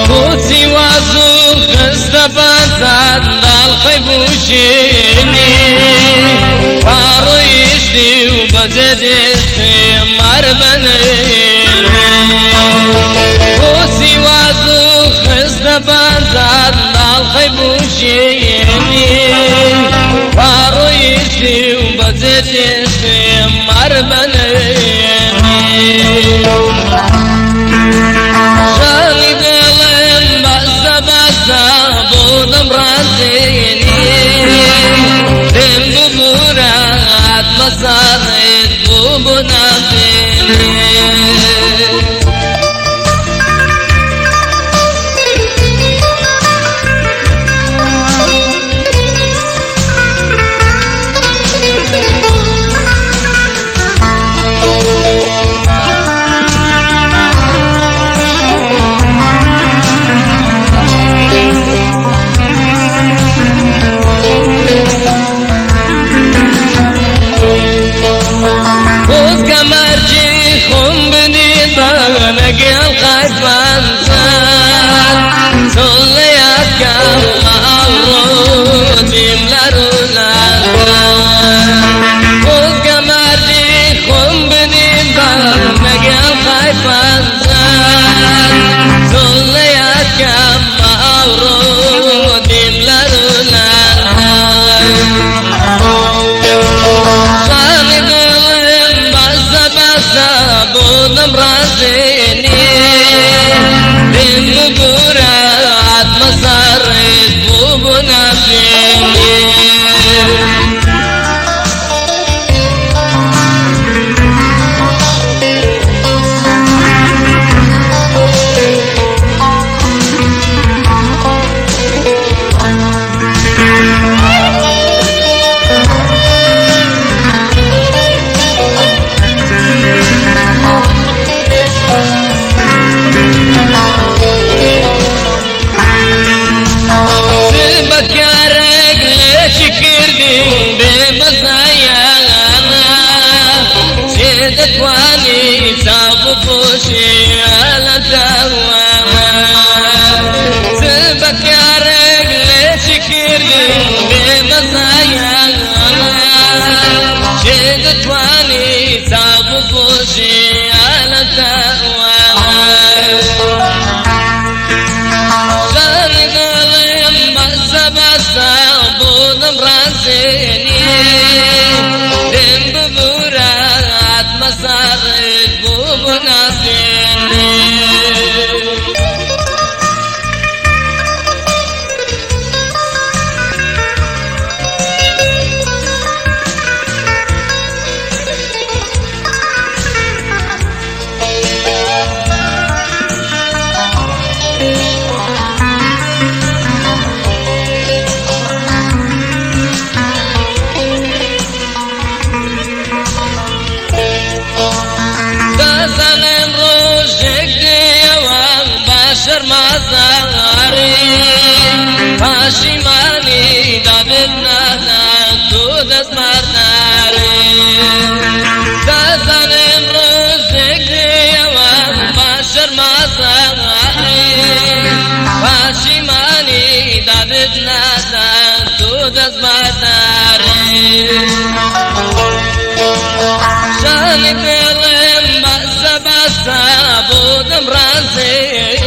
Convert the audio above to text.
بۆچی وازوو خستە بازار داڵقەی بووشێنی پاڕۆیشتی و بەجێ دێشتی مار بەنێنی بۆچی وازوو خستە بازار داڵقەی بووشێنی پاڕۆیشتی و بەجێ دێشتی مار بەنێنی شانی دڵم بەسە بەسە بۆ دەم ڕازێنی دێم ببورە هاتمە سەرت بوو بۆ نابێنی. خۆزگە مەرجی خۆم بنیبە لەگەڵ قەربانتان چۆن لە یادکەم ئاوڕۆتیم لە ڕووناکان. خۆزگە مەرجی خۆم بنیبە لەگەڵ قەربانتان چۆن لە یادکەم ئاوڕۆتیم لە ڕووناکان. شانی دڵم بەسە بەسە بۆ دەم ڕازێنی دێم ببورە هاتمە سەرت بوو بۆ نابێنی. شەرمەزاری پاشیمانی دابت نادا تۆ دەستبەرداری دەزانم ڕۆژێک دێیەوە با شەرمەزاری پاشیمانی دابت نادا تۆ دەستبەرداری شانی دڵم بەسە بەسە بۆ دەمڕازێنی.